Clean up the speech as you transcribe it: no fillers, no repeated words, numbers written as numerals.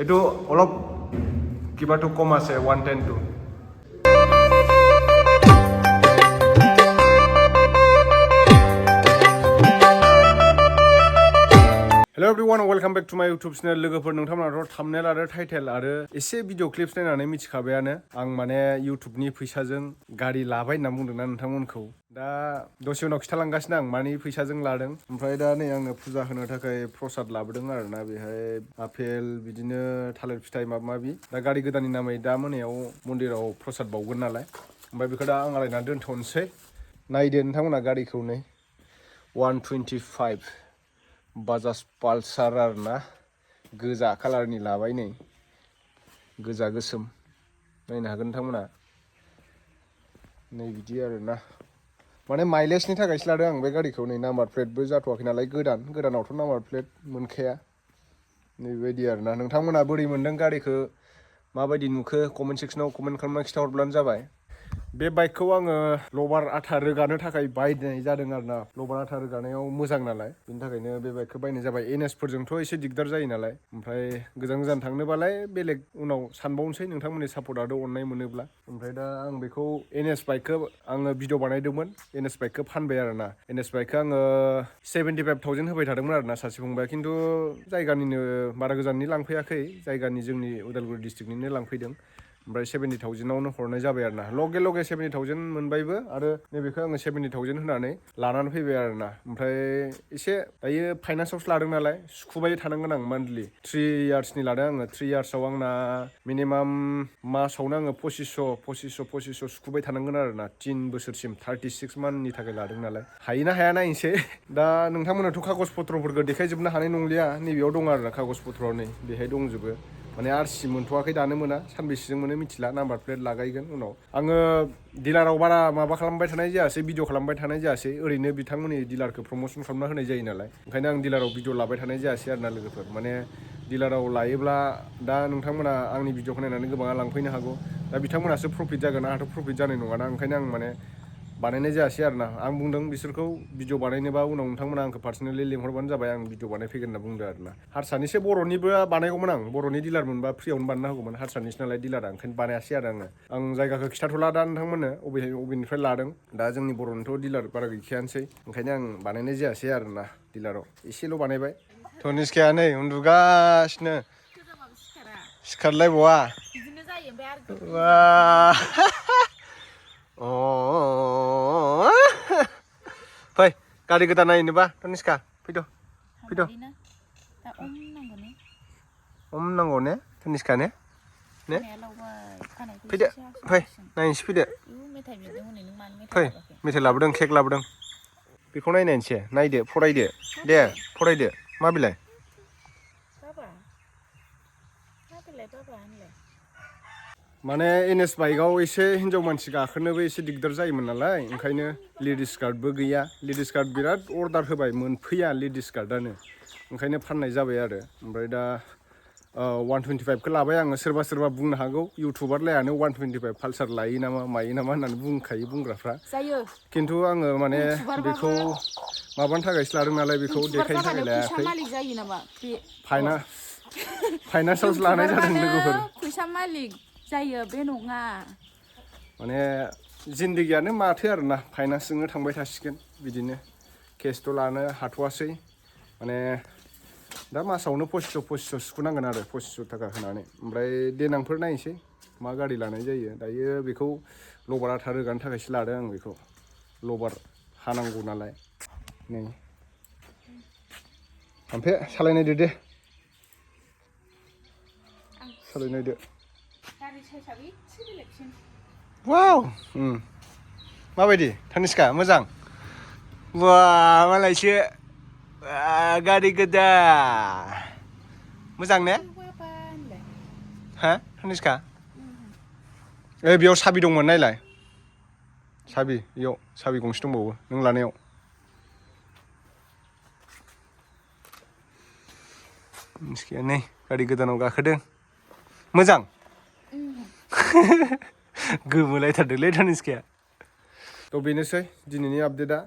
এইটো অলপ কিবাটো কম আছে 110 টো Hello everyone, welcome back to my YouTube channel. लोगोफोर नोंथांमोनाथ' thumbnail आरो title आरो एसे भिडिअ क्लिप्स नायनानै मिथिखाबायानो आं माने YouTubeनि फैसाजों गारि लाबाय होनना बुंदोंना नोंथांमोनखौ दा दसे उनाव खिथालांगासिनो आं मानि फैसाजों लादों ओमफ्राय दा नै आङो फुजा होनो थाखाय प्रसाद लाबोदों आरोना बेहाय आपेल बिदिनो थालिर फिथाइ माबा माबि दा गारि गोदाननि नामै दा मोनायाव मन्दिराव प्रसाद बावगोन नालाय ओमफ्राय बेखौ दा आं आलायना दोनथ'नोसै नायदो नोंथांमोना गारिखौ नै 125 बाजाज पालसार आरोना गोजा कालारनि लाबाय नै गोजा गोसोम नायनो हागोन नोंथांमोना नै बिदि आरोना माने माइलेजनि थाखायसो लादों आं बे गारिखौ नै नाम्बार प्लेटबो जाथ'वाखै नालाय गोदानावथ' नाम्बार प्लेट मोनखाया नै बेबायदि आरोना नोंथांमोना बोरै मोनदों गारिखौ माबायदि नुखो कमेन्ट सेक्सनाव कमेन्ट खालामना खिथाहरब्लानो जाबाय बे बाइकखौ आङो लबार आथा रोगानो थाखाय बायनाय जादों आरोना लबार आथा रोगानायाव मोजां नालाय बेनि थाखायनो बे बाइकखौ बायनाय जाबाय एनएसफोरजोंथ' एसे दिगदार जायो नालाय ओमफ्राय गोजान गोजान थांनोबालाय बेलेग उनाव सानबावनोसै नोंथांमोननि सापर्टआथ' अननाय मोनोब्ला ओमफ्राय दा आं बेखौ एनएस बाइकखौ आङो भिडिअ बानायदोंमोन एनएस बाइकखौ फानबाय आरोना एनएस बाइकखौ आङो 75,000 होबाय थादोंमोन आरोना सासे फंबाया खिन्थु जायगानिनो बारा गोजाननि लांफैयाखै जायगानि जोंनि उदालगुरि डिस्ट्रिक्टनिनो लांफैदों ओमफ्राय 70,000आवनो हरनाय जाबाय आरोना लगे 70,000 मोनबायबो आरो नैबेखौ आङो 70,000 होनानै लानानै फैबाय आरोना ओमफ्राय एसे दायो फाइनान्सआवसो लादों नालाय सुखुबाय थानांगोन आं मान्थलि 3 इयार्सनि लादों आङो 3 इयार्सआव आंना मिनिमाम मासावनो आङो 2500 सुखुबाय थानांगोन आरोना 3 बोसोरसिम 36 मान्थनि थाखाय लादों नालाय हायोना हाया नायनोसै दा नोंथांमोनाथ' कागज पत्रफोरखौ देखायजोबनो हानाय नंलिया नैबेयाव दं आरोना कागज पत्रआव नै बेहाय दंजोबो माने आरसि मोनथ'वाखै दानो मोना सानबेसेजों मोनो मिथिला नाम्बार प्लेट लागायगोन उनाव आङो डिलाराव बारा माबा खालामबाय थानाय जायासै भिडिअ खालामबाय थानाय जायासै ओरैनो बिथांमोननि डिलारखौ प्रम'सन खालामना होनाय जायो नालाय ओंखायनो आं डिलाराव भिडिअ लाबाय थानाय जायासै आरोना लोगोफोर माने डिलाराव लायोब्ला दा नोंथांमोना आंनि भिडिअखौ नायनानै गोबाङा लांफैनो हागौ दा बिथांमोनासो प्रफिट जागोन आंहाथ' प्रफिट जानाय नङाना ओंखायनो आं माने बानायनाय जायासै आरोना आं बुंदों बिसोरखौ भिडिअ बानायनोबा उनाव नोंथांमोना आंखौ पार्सनेलि लिंहरबानो जाबाय आं भिडिअ बानायफैगोन होनना बुंदो आरोना हारसानिसो बर'निबो बानायगौमोन आं बर'नि डिलार मोनबा फ्रियावनो बानायना होगौमोन हारसानिसो नालाय डिलारा ओंखायनो बानायासै आरो आं जायगाखौ खिथाथ'ला दा नोंथांमोननो अबेनिफ्राय लादों दा जोंनि बर'निथ' डिलार बारा गैखायानोसै ओंखायनो आं बानायनाय जायासै आरोना डिलाराव एसेल' बानायबाय तनिष्काया नै उन्दुगासिनो सिखारलायबावा बिदिनो जायो ओमफ्राय आरो फै गारि गोदान नायनोबा तनिष्का फैद' अम नांगौ ने तनिष्का ने फैदो फै नायनोसै फैदो फै मेथाइ लाबोदों केक लाबोदों बेखौ नायनोसै नायदो फरायदो दे फरायदो मा बिलाइ माने एनएस बाइकआव एसे हिन्जाव मानसि गाखोनोबो एसे दिगदार जायोमोन नालाय ओंखायनो लेडिस गार्डबो गैया लेडिस गार्ड बिराद अर्डार होबाय मोनफैया लेडिस गार्डआनो ओंखायनो फाननाय जाबाय आरो ओमफ्राय दा 125खौ लाबाय आङो सोरबा बुंनो हागौ इउटुबार लायानो 125 पालसार लायो नामा मायो नामा होननानै बुंखायो बुंग्राफ्रा खिन्थु आङो माने बेखौ माबानि थाखायसो लादों नालाय बेखौ देखायनो थाखाय लायाखै फाइनान्सआवसो लानाय जादों लोगोफोर फैसा मालिक जायो बे नङा माने जिन्दगियानो माथो आरोना फाइनान्सजोंनो थांबाय थासिगोन बिदिनो केसथ' लानो हाथ'वासै माने दा मासावनो 2500 सुख'नांगोन आरो 2500 थाखा होनानै ओमफ्राय देनांफोर नायनोसै मा गारि लानाय जायो दायो बेखौ लबार आथा रोगानो थाखायसो लादों आं बेखौ लबार हानांगौ नालाय नै ओमफ्राय सालायनायदो दे सालायनायदो वाव माबायदि तनिष्का मोजां वा मालायसो गारि गोदान मोजां ने हा तनिष्का बेयाव साबि दंमोन नायलाय साबि बेयाव साबि गंसे दंबावो नों लानायाव तनिष्काया नै गारि गोदानाव गाखोदों मोजां गोमोलायथारदोंलै तनिष्काया थ' बेनोसै दिनैनि आपडेटआ